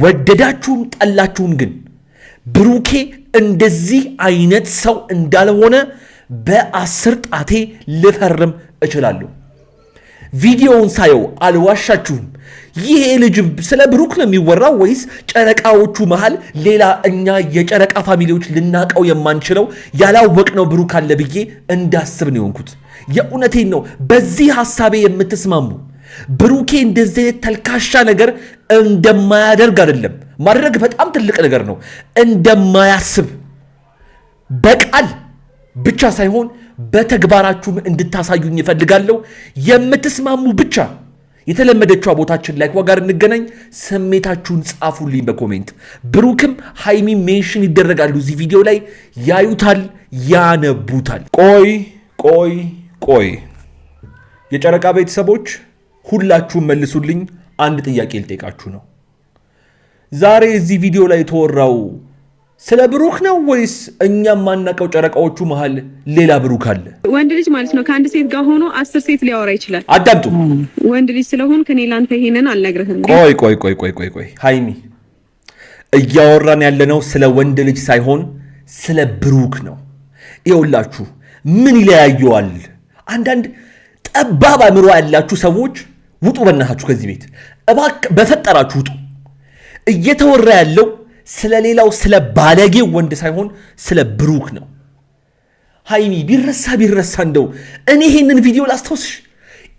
ወደዳችሁም ጠላችሁም ግን ብሩኬ እንደዚህ አይነት ሰው እንዳልሆነ በ10 ጣቴ ልፈርም እችላለሁ። ቪዲዮውን ሳየው አልዋሻችሁም፣ ይሄ ልጅ ስለ ብሩክ ነው የሚወራው ወይስ ጨረቃዎቹ መሃል ሌላ እኛ የጨረቃ family ዎች ልናቀው የማንችለው ያላወቅነው ብሩክ አለ ብዬ እንዳስብ ነው የሆንኩት። የእውነቴን ነው። በዚህ ሐሳቤ የምትስማሙ ብሩኬ እንደዚህ አይነት ተልካሻ ነገር እንደማያደርግ አይደለም፣ ማድረግ በጣም ትልቅ ነገር ነው፣ እንደማያስብ በቃል ብቻ ሳይሆን በተግባራችሁም እንድታሳዩኝ እፈልጋለሁ። የምትስማሙ ብቻ የተለመደችዋ ቦታችን like ጋር እንገናኝ። ስሜታችሁን ጻፉልኝ በ comment። ብሩክም ሃይሚ mention ይደረጋሉ እዚህ ቪዲዮ ላይ ያዩታል፣ ያነቡታል። ቆይ ቆይ ቆይ፣ የጨረቃ ቤተሰቦች ሁላችሁም መልሱልኝ። አንድ ጥያቄ ልጠይቃችሁ ነው። ዛሬ እዚህ ቪዲዮ ላይ የተወራው ስለ ብሩክ ነው ወይስ እኛ የማናውቀው ጨረቃዎቹ መሃል ሌላ ብሩክ አለ? ወንድ ልጅ ማለት ነው ከአንድ ሴት ጋር ሆኖ 10 ሴት ሊያወራ ይችላል። አዳምጡ። ወንድ ልጅ ስለሆን ከኔ ላንተ ይሄንን አልነግርህም። ቆይ ቆይ ቆይ ቆይ ቆይ ቆይ ሃይሚ፣ እያወራን ያለነው ስለ ወንድ ልጅ ሳይሆን ስለ ብሩክ ነው። ይኸውላችሁ ምን ይለያየዋል? አንዳንድ ጠባብ አእምሮ ያላችሁ ሰዎች ውጡ፣ በእናታችሁ ከዚህ ቤት እባክህ፣ በፈጠራችሁ ውጡ። እየተወራ ያለው ስለ ሌላው ስለ ባለጌው ወንድ ሳይሆን ስለ ብሩክ ነው። ሃይሚ ቢረሳ ቢረሳ እንደው እኔ ይሄንን ቪዲዮ ላስታውስሽ፣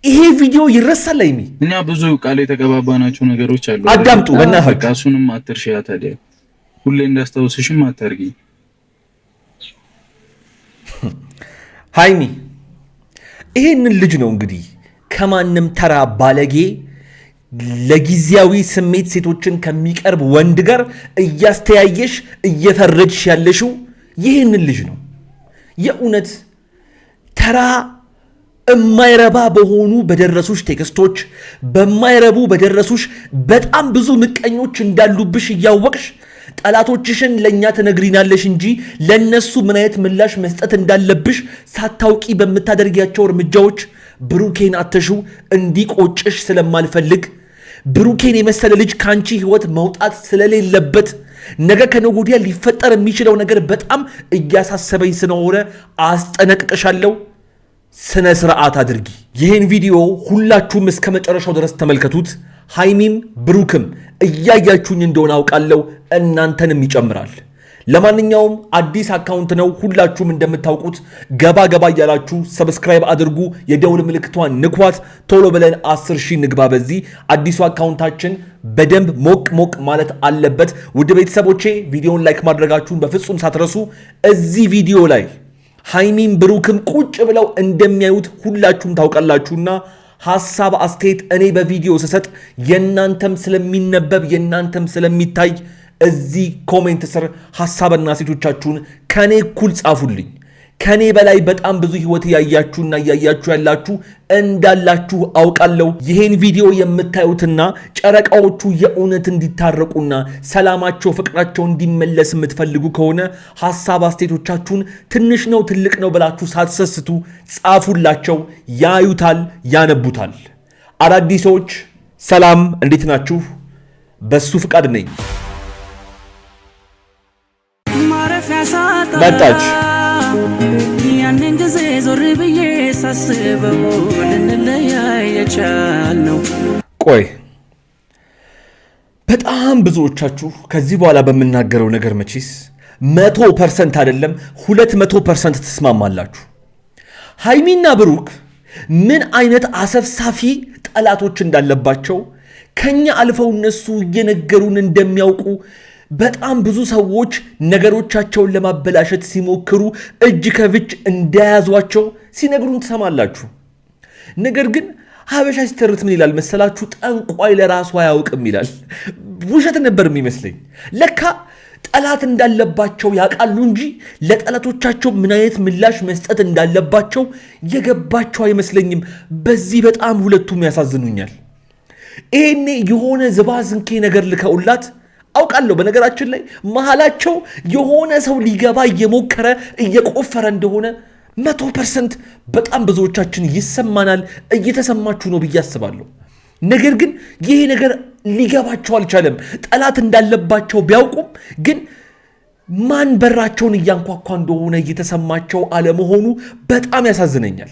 ይሄ ቪዲዮ ይረሳል? ሃይሚ እኛ ብዙ ቃል የተገባባናቸው ነገሮች አሉ። አዳምጡ በእናታችሁ። እሱንም አትርሺ። ታዲያ ሁሌ እንዳስታውስሽም አታርጊ። ሃይሚ ይሄንን ልጅ ነው እንግዲህ ከማንም ተራ ባለጌ ለጊዜያዊ ስሜት ሴቶችን ከሚቀርብ ወንድ ጋር እያስተያየሽ እየፈረጅሽ ያለሽው ይህንን ልጅ ነው። የእውነት ተራ እማይረባ በሆኑ በደረሱሽ text ኦች፣ በማይረቡ በደረሱሽ በጣም ብዙ ምቀኞች እንዳሉብሽ እያወቅሽ ጠላቶችሽን ለእኛ ትነግሪናለሽ እንጂ ለእነሱ ምን አይነት ምላሽ መስጠት እንዳለብሽ ሳታውቂ በምታደርጊያቸው እርምጃዎች ብሩኬን አተሽው እንዲቆጭሽ ስለማልፈልግ፣ ብሩኬን የመሰለ ልጅ ከአንቺ ሕይወት መውጣት ስለሌለበት፣ ነገ ከነገ ወዲያ ሊፈጠር የሚችለው ነገር በጣም እያሳሰበኝ ስለሆነ አስጠነቅቅሻለሁ። ስነ ስርዓት አድርጊ። ይህን ቪዲዮ ሁላችሁም እስከ መጨረሻው ድረስ ተመልከቱት። ሃይሚም ብሩክም እያያችሁኝ እንደሆነ አውቃለሁ፣ እናንተንም ይጨምራል። ለማንኛውም አዲስ account ነው፣ ሁላችሁም እንደምታውቁት ገባ ገባ እያላችሁ subscribe አድርጉ፣ የደውል ምልክቷን ንኳት። ቶሎ ብለን 10 ሺህ ንግባ። በዚህ አዲሱ account ኣችን በደንብ ሞቅ ሞቅ ማለት አለበት። ውድ ቤተሰቦቼ ቪዲዮን like ማድረጋችሁን በፍጹም ሳትረሱ። እዚህ ቪዲዮ ላይ ሃይሚም ብሩክም ቁጭ ብለው እንደሚያዩት ሁላችሁም ታውቃላችሁና ሐሳብ አስተያየት እኔ በቪዲዮ ስሰጥ የእናንተም ስለሚነበብ የእናንተም ስለሚታይ እዚህ comment ስር ሐሳብና አስተያየቶቻችሁን ከኔ እኩል ጻፉልኝ። ከኔ በላይ በጣም ብዙ ህይወት ያያችሁና እያያችሁ ያላችሁ እንዳላችሁ አውቃለሁ። ይሄን ቪዲዮ የምታዩትና ጨረቃዎቹ የእውነት እንዲታረቁና ሰላማቸው፣ ፍቅራቸው እንዲመለስ የምትፈልጉ ከሆነ ሐሳብ አስተያየቶቻችሁን ትንሽ ነው ትልቅ ነው ብላችሁ ሳትሰስቱ ጻፉላቸው። ያዩታል፣ ያነቡታል። አዳዲሶች ሰላም፣ እንዴት ናችሁ? በሱ ፍቃድ ነኝ። መጣች ያንን ጊዜ ዞር ብዬ ሳስበው ልንለያይ የቻልነው። ቆይ በጣም ብዙዎቻችሁ ከዚህ በኋላ በምናገረው ነገር መቼስ 100% አይደለም 200% ትስማማላችሁ። ሃይሚና ብሩክ ምን አይነት አሰፍሳፊ ጠላቶች እንዳለባቸው ከኛ አልፈው እነሱ እየነገሩን እንደሚያውቁ፣ በጣም ብዙ ሰዎች ነገሮቻቸውን ለማበላሸት ሲሞክሩ እጅ ከፍንጅ እንደያዟቸው ሲነግሩን ትሰማላችሁ። ነገር ግን ሀበሻ ሲተርት ምን ይላል መሰላችሁ? ጠንቋይ ለራሱ አያውቅም ይላል። ውሸት ነበር የሚመስለኝ። ለካ ጠላት እንዳለባቸው ያውቃሉ እንጂ ለጠላቶቻቸው ምን አይነት ምላሽ መስጠት እንዳለባቸው የገባቸው አይመስለኝም። በዚህ በጣም ሁለቱም ያሳዝኑኛል። ይሄኔ የሆነ ዝባዝንኬ ነገር ልከውላት አውቃለሁ። በነገራችን ላይ መሀላቸው የሆነ ሰው ሊገባ እየሞከረ እየቆፈረ እንደሆነ 100% በጣም ብዙዎቻችን ይሰማናል፣ እየተሰማችሁ ነው ብዬ አስባለሁ። ነገር ግን ይሄ ነገር ሊገባቸው አልቻለም። ጠላት እንዳለባቸው ቢያውቁም ግን ማን በራቸውን እያንኳኳ እንደሆነ እየተሰማቸው አለመሆኑ በጣም ያሳዝነኛል።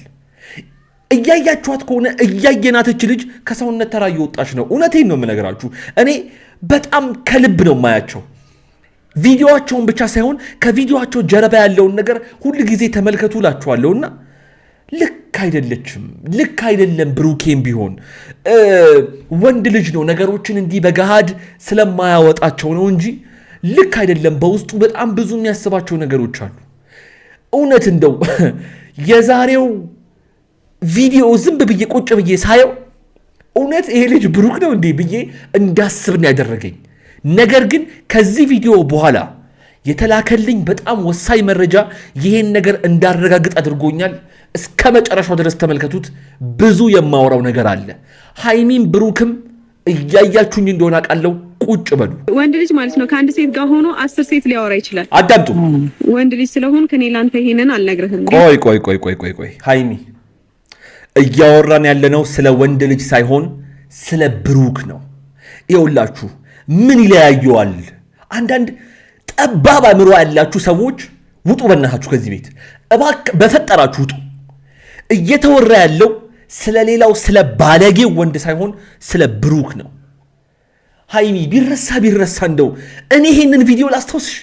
እያያችኋት ከሆነ እያየናትች ልጅ ከሰውነት ተራ እየወጣች ነው። እውነቴን ነው የምነግራችሁ። እኔ በጣም ከልብ ነው የማያቸው። ቪዲዮቸውን ብቻ ሳይሆን ከቪዲዮቸው ጀርባ ያለውን ነገር ሁል ጊዜ ተመልከቱ እላችኋለሁና ልክ አይደለችም። ልክ አይደለም። ብሩኬም ቢሆን ወንድ ልጅ ነው። ነገሮችን እንዲህ በገሃድ ስለማያወጣቸው ነው እንጂ ልክ አይደለም። በውስጡ በጣም ብዙ የሚያስባቸው ነገሮች አሉ። እውነት እንደው የዛሬው ቪዲዮ ዝም ብዬ ቁጭ ብዬ ሳየው እውነት ይሄ ልጅ ብሩክ ነው እንዴ ብዬ እንዳስብ ነው ያደረገኝ። ነገር ግን ከዚህ ቪዲዮ በኋላ የተላከልኝ በጣም ወሳኝ መረጃ ይሄን ነገር እንዳረጋግጥ አድርጎኛል። እስከ መጨረሻው ድረስ ተመልከቱት። ብዙ የማወራው ነገር አለ። ሃይሚም ብሩክም እያያችሁኝ እንደሆነ አውቃለሁ። ቁጭ በሉ ወንድ ልጅ ማለት ነው ከአንድ ሴት ጋር ሆኖ 10 ሴት ሊያወራ ይችላል። አዳምጡ። ወንድ ልጅ ስለሆን ከኔ ላንተ ይሄንን አልነግርህም። ቆይ ቆይ ቆይ ቆይ ቆይ ቆይ ሃይሚ፣ እያወራን ያለነው ስለ ወንድ ልጅ ሳይሆን ስለ ብሩክ ነው። ይኸውላችሁ ምን ይለያየዋል? አንዳንድ ጠባብ አእምሮ ያላችሁ ሰዎች ውጡ፣ በእናታችሁ ከዚህ ቤት እባክህ፣ በፈጠራችሁ ውጡ። እየተወራ ያለው ስለ ሌላው ስለ ባለጌው ወንድ ሳይሆን ስለ ብሩክ ነው። ሃይሚ ቢረሳ ቢረሳ እንደው እኔ ይሄንን ቪዲዮ ላስታውስሽ፣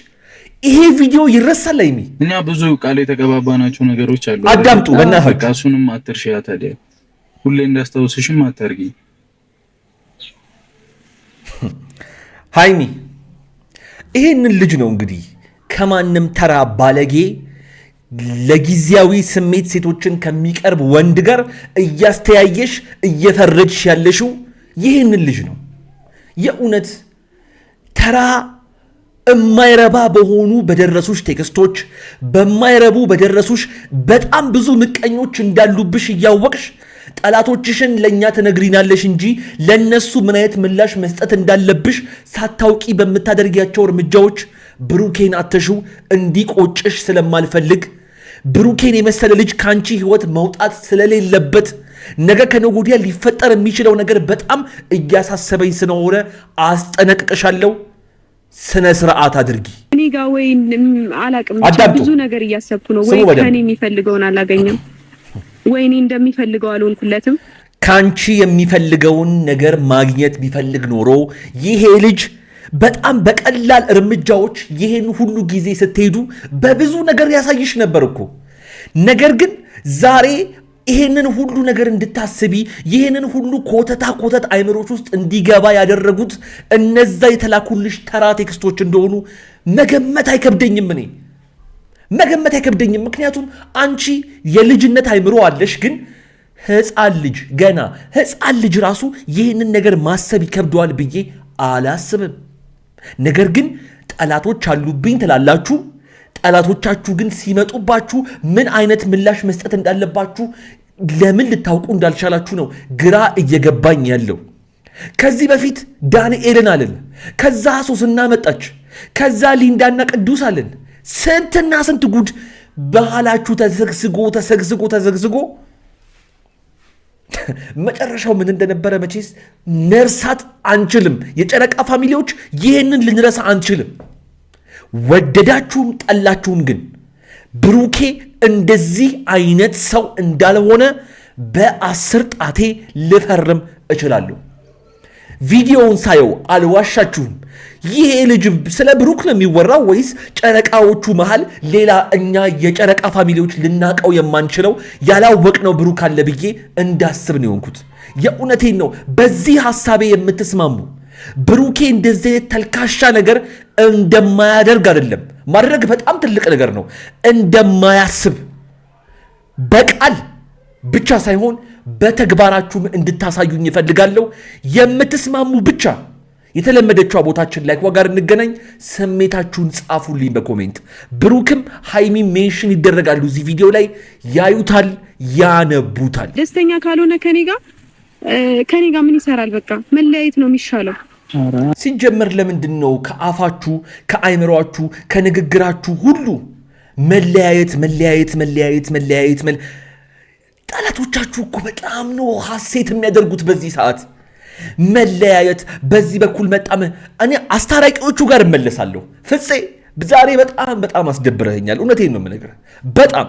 ይሄ ቪዲዮ ይረሳል። ሃይሚ እኛ ብዙ ቃል የተገባባናቸው ነገሮች አሉ። አዳምጡ በእናታችሁ። በቃ እሱንም አትርሺያ ታዲያ። ሁሌ እንዳስታውስሽም አታርጊ። ሃይሚ ይሄንን ልጅ ነው እንግዲህ ከማንም ተራ ባለጌ ለጊዜያዊ ስሜት ሴቶችን ከሚቀርብ ወንድ ጋር እያስተያየሽ እየፈረጅሽ ያለሽው ይህንን ልጅ ነው። የእውነት ተራ እማይረባ በሆኑ በደረሱሽ text ኦች፣ በማይረቡ በደረሱሽ በጣም ብዙ ምቀኞች እንዳሉብሽ እያወቅሽ ጠላቶችሽን ለእኛ ትነግሪናለሽ እንጂ ለእነሱ ምን አይነት ምላሽ መስጠት እንዳለብሽ ሳታውቂ በምታደርጊያቸው እርምጃዎች ብሩኬን አተሽው እንዲቆጭሽ ስለማልፈልግ፣ ብሩኬን የመሰለ ልጅ ከአንቺ ሕይወት መውጣት ስለሌለበት፣ ነገ ከነገ ወዲያ ሊፈጠር የሚችለው ነገር በጣም እያሳሰበኝ ስለሆነ አስጠነቅቅሻለሁ። ስነ ስርዓት አድርጊ። እኔ ጋር ወይ አላቅም፣ ብዙ ነገር እያሰብኩ ነው። ወይ ከኔ የሚፈልገውን አላገኘም፣ ወይ እኔ እንደሚፈልገው አልሆንኩለትም። ከአንቺ የሚፈልገውን ነገር ማግኘት ቢፈልግ ኖሮ ይሄ ልጅ በጣም በቀላል እርምጃዎች ይሄን ሁሉ ጊዜ ስትሄዱ በብዙ ነገር ያሳይሽ ነበር እኮ። ነገር ግን ዛሬ ይሄንን ሁሉ ነገር እንድታስቢ፣ ይሄንን ሁሉ ኮተታ ኮተት አይምሮች ውስጥ እንዲገባ ያደረጉት እነዛ የተላኩልሽ ተራ text ኦች እንደሆኑ መገመት አይከብደኝም። እኔ መገመት አይከብደኝም። ምክንያቱም አንቺ የልጅነት አይምሮ አለሽ፣ ግን ሕፃን ልጅ ገና ሕፃን ልጅ ራሱ ይህንን ነገር ማሰብ ይከብደዋል ብዬ አላስብም። ነገር ግን ጠላቶች አሉብኝ ትላላችሁ። ጠላቶቻችሁ ግን ሲመጡባችሁ ምን አይነት ምላሽ መስጠት እንዳለባችሁ ለምን ልታውቁ እንዳልቻላችሁ ነው ግራ እየገባኝ ያለው። ከዚህ በፊት ዳንኤልን አለን፣ ከዛ ሶስና መጣች፣ ከዛ ሊንዳና ቅዱስ አለን። ስንትና ስንት ጉድ ባህላችሁ ተዘግዝጎ ተዘግዝጎ ተዘግዝጎ መጨረሻው ምን እንደነበረ መቼስ መርሳት አንችልም። የጨረቃ family ዎች ይህንን ልንረሳ አንችልም። ወደዳችሁም ጠላችሁም ግን ብሩኬ እንደዚህ አይነት ሰው እንዳልሆነ በ10 ጣቴ ልፈርም እችላለሁ። ቪዲዮውን ሳየው አልዋሻችሁም። ይሄ ልጅ ስለ ብሩክ ነው የሚወራው ወይስ ጨረቃዎቹ መሃል ሌላ እኛ የጨረቃ family ዎች ልናቀው የማንችለው ያላወቅነው ብሩክ አለ ብዬ እንዳስብ ነው የሆንኩት። የእውነቴን ነው። በዚህ ሐሳቤ የምትስማሙ ብሩኬ እንደዚህ አይነት ተልካሻ ነገር እንደማያደርግ አይደለም፣ ማድረግ በጣም ትልቅ ነገር ነው። እንደማያስብ በቃል ብቻ ሳይሆን በተግባራችሁም እንድታሳዩኝ እፈልጋለሁ። የምትስማሙ ብቻ የተለመደችው ቦታችን like ጋር እንገናኝ። ስሜታችሁን ጻፉልኝ በ comment። ብሩክም ሃይሚ mention ይደረጋሉ እዚህ ቪዲዮ ላይ ያዩታል፣ ያነቡታል። ደስተኛ ካልሆነ ከኔ ጋር ምን ይሰራል? በቃ መለያየት ነው የሚሻለው። ሲጀመር ለምንድን ነው ከአፋችሁ ከአይምሯችሁ ከንግግራችሁ ሁሉ መለያየት መለያየት መለያየት መለያየት? ጠላቶቻችሁ እኮ በጣም ነው ሐሴት የሚያደርጉት በዚህ ሰዓት። መለያየት በዚህ በኩል መጣም። እኔ አስታራቂዎቹ ጋር እመለሳለሁ። ፍፄ ዛሬ በጣም በጣም አስደብረኸኛል። እውነቴን ነው የምነግርህ። በጣም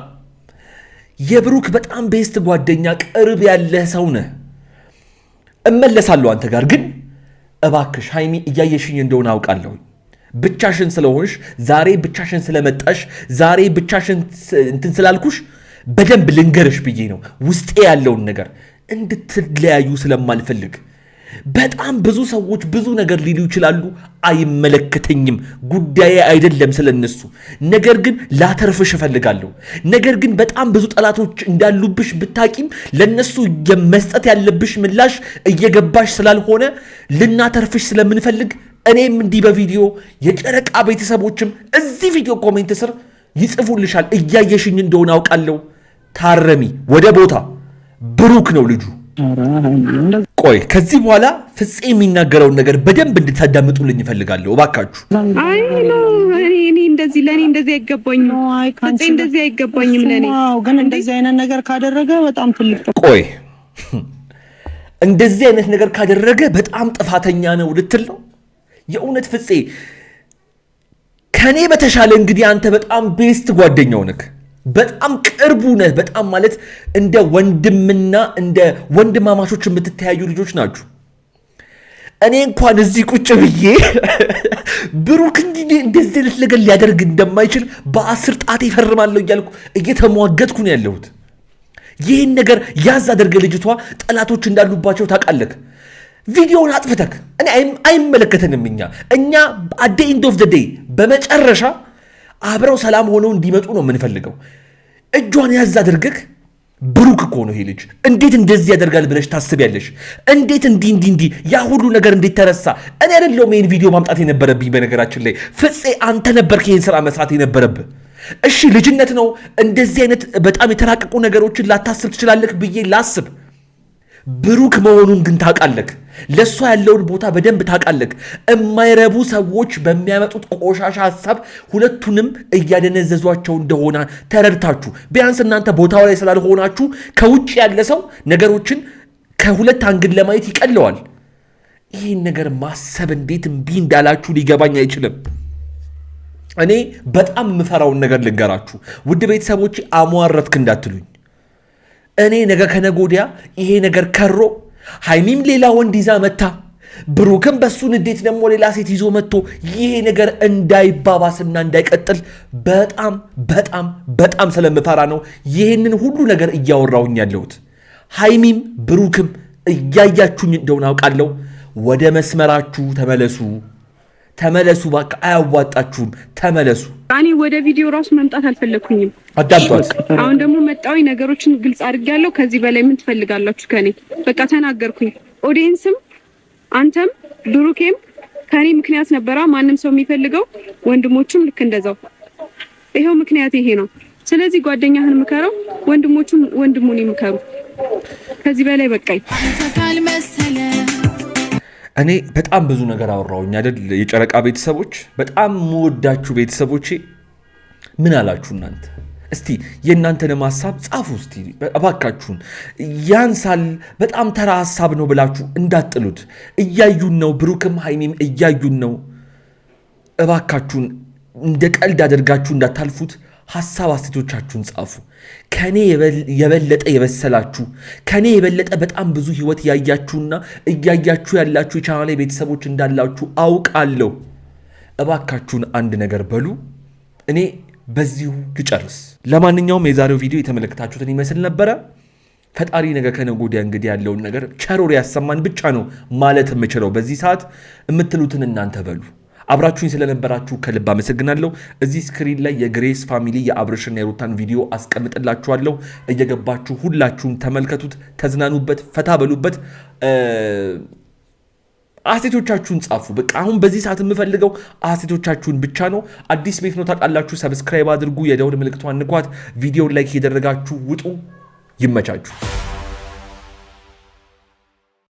የብሩክ በጣም best ጓደኛ ቅርብ ያለህ ሰው ነህ። እመለሳለሁ አንተ ጋር ግን እባክሽ ሃይሚ እያየሽኝ እንደሆነ አውቃለሁ። ብቻሽን ስለሆንሽ ዛሬ ብቻሽን ስለመጣሽ ዛሬ ብቻሽን እንትን ስላልኩሽ በደንብ ልንገርሽ ብዬ ነው ውስጤ ያለውን ነገር እንድትለያዩ ስለማልፈልግ። በጣም ብዙ ሰዎች ብዙ ነገር ሊሉ ይችላሉ። አይመለከተኝም፣ ጉዳዬ አይደለም ስለነሱ። ነገር ግን ላተርፍሽ እፈልጋለሁ። ነገር ግን በጣም ብዙ ጠላቶች እንዳሉብሽ ብታቂም ለነሱ የመስጠት ያለብሽ ምላሽ እየገባሽ ስላልሆነ ልናተርፍሽ ስለምንፈልግ እኔም እንዲህ በቪዲዮ የጨረቃ ቤተሰቦችም እዚህ ቪዲዮ comment ስር ይጽፉልሻል። እያየሽኝ እንደሆነ አውቃለሁ። ታረሚ፣ ወደ ቦታ። ብሩክ ነው ልጁ። ቆይ ከዚህ በኋላ ፍፄ የሚናገረውን ነገር በደንብ እንድታዳምጡልኝ እፈልጋለሁ። እባካችሁ። አይ no፣ እኔ እንደዚህ ለኔ እንደዚህ አይገባኝም። ፍፄ እንደዚህ አይገባኝም ለኔ። ግን እንደዚህ አይነት ነገር ካደረገ በጣም ትልቅ ቆይ እንደዚህ አይነት ነገር ካደረገ በጣም ጥፋተኛ ነው ልትል ነው? የእውነት ፍፄ ከኔ በተሻለ እንግዲህ አንተ በጣም best ጓደኛው ነህ። በጣም ቅርቡ ነህ። በጣም ማለት እንደ ወንድምና እንደ ወንድማማቾች የምትተያዩ ልጆች ናችሁ። እኔ እንኳን እዚህ ቁጭ ብዬ ብሩክ እንደዚህ አይነት ነገር ሊያደርግ እንደማይችል በ10 ጣቴ እፈርማለሁ እያልኩ እየተሟገትኩ ነው ያለሁት። ይህን ነገር ያዝ አድርገህ ልጅቷ ጠላቶች እንዳሉባቸው ታውቃለህ። ቪዲዮውን አጥፍተክ እኔ አይመለከተንም። እኛ at the end of the day በመጨረሻ አብረው ሰላም ሆነው እንዲመጡ ነው የምንፈልገው። እጇን ያዝ አድርገህ ብሩክ እኮ ነው ይሄ ልጅ፣ እንዴት እንደዚህ ያደርጋል ብለሽ ታስቢያለሽ? እንዴት እንዲህ እንዲህ እንዲህ ያ ሁሉ ነገር እንዴት ተረሳ? እኔ አይደለሁም ይሄን ቪዲዮ ማምጣት የነበረብኝ። በነገራችን ላይ ፍፄ አንተ ነበርክ ይሄን ስራ መስራት የነበረብህ። እሺ ልጅነት ነው፣ እንደዚህ አይነት በጣም የተራቀቁ ነገሮችን ላታስብ ትችላለህ ብዬ ላስብ። ብሩክ መሆኑን ግን ታውቃለህ። ለእሷ ያለውን ቦታ በደንብ ታውቃለህ። የማይረቡ ሰዎች በሚያመጡት ቆሻሻ ሀሳብ ሁለቱንም እያደነዘዟቸው እንደሆነ ተረድታችሁ ቢያንስ እናንተ ቦታው ላይ ስላልሆናችሁ ከውጭ ያለ ሰው ነገሮችን ከሁለት angle ለማየት ይቀለዋል። ይህን ነገር ማሰብ እንዴት እምቢ እንዳላችሁ ሊገባኝ አይችልም። እኔ በጣም የምፈራውን ነገር ልንገራችሁ ውድ ቤተሰቦች፣ አሟረትክ እንዳትሉኝ። እኔ ነገ ከነገ ወዲያ ይሄ ነገር ከሮ ሃይሚም ሌላ ወንድ ይዛ መታ፣ ብሩክም በሱ ንዴት ደግሞ ሌላ ሴት ይዞ መጥቶ ይሄ ነገር እንዳይባባስና እንዳይቀጥል በጣም በጣም በጣም ስለምፈራ ነው ይሄንን ሁሉ ነገር እያወራሁኝ ያለሁት። ሃይሚም ብሩክም እያያችሁኝ እንደሆነ አውቃለሁ። ወደ መስመራችሁ ተመለሱ፣ ተመለሱ፣ እባክህ አያዋጣችሁም፣ ተመለሱ። እኔ ወደ ቪዲዮ ራሱ መምጣት አልፈለኩኝም። አዳምጧት። አሁን ደግሞ መጣሁኝ፣ ነገሮችን ግልጽ አድርጌያለሁ። ከዚህ በላይ ምን ትፈልጋላችሁ ከኔ? በቃ ተናገርኩኝ። Audience ም አንተም ብሩኬም ከኔ ምክንያት ነበራ ማንም ሰው የሚፈልገው፣ ወንድሞቹም ልክ እንደዛው። ይሄው ምክንያት ይሄ ነው። ስለዚህ ጓደኛህን ምከረው፣ ወንድሞቹም ወንድሙን ይምከሩ። ከዚህ በላይ በቃኝ። እኔ በጣም ብዙ ነገር አወራሁኝ አይደል? የጨረቃ ቤተሰቦች፣ በጣም የምወዳችሁ ቤተሰቦቼ ምን አላችሁ እናንተ? እስቲ የእናንተንም ሀሳብ ጻፉ እስቲ እባካችሁን። ያንሳል፣ በጣም ተራ ሀሳብ ነው ብላችሁ እንዳጥሉት። እያዩን ነው፣ ብሩክም ሃይሚም እያዩን ነው። እባካችሁን እንደ ቀልድ አድርጋችሁ እንዳታልፉት። ሀሳብ አስተያየቶቻችሁን ጻፉ። ከኔ የበለጠ የበሰላችሁ፣ ከኔ የበለጠ በጣም ብዙ ህይወት ያያችሁና እያያችሁ ያላችሁ የቻናሌ ቤተሰቦች እንዳላችሁ አውቃለሁ። እባካችሁን አንድ ነገር በሉ። እኔ በዚሁ ልጨርስ። ለማንኛውም የዛሬው ቪዲዮ የተመለከታችሁትን ይመስል ነበረ። ፈጣሪ ነገ ከነገ ወዲያ እንግዲህ ያለውን ነገር ቸር ወሬ ያሰማን ብቻ ነው ማለት የምችለው። በዚህ ሰዓት የምትሉትን እናንተ በሉ። አብራችሁኝ ስለነበራችሁ ከልብ አመሰግናለሁ። እዚህ screen ላይ የግሬስ ፋሚሊ የአብርሽና የሩታን ቪዲዮ አስቀምጥላችኋለሁ። እየገባችሁ ሁላችሁም ተመልከቱት፣ ተዝናኑበት፣ ፈታ በሉበት። አስተያየቶቻችሁን ጻፉ። በቃ አሁን በዚህ ሰዓት የምፈልገው አስተያየቶቻችሁን ብቻ ነው። አዲስ ቤት ነው ታውቃላችሁ። Subscribe አድርጉ፣ የደውል ምልክቷን ንኳት፣ ቪዲዮን like እያደረጋችሁ ውጡ። ይመቻችሁ።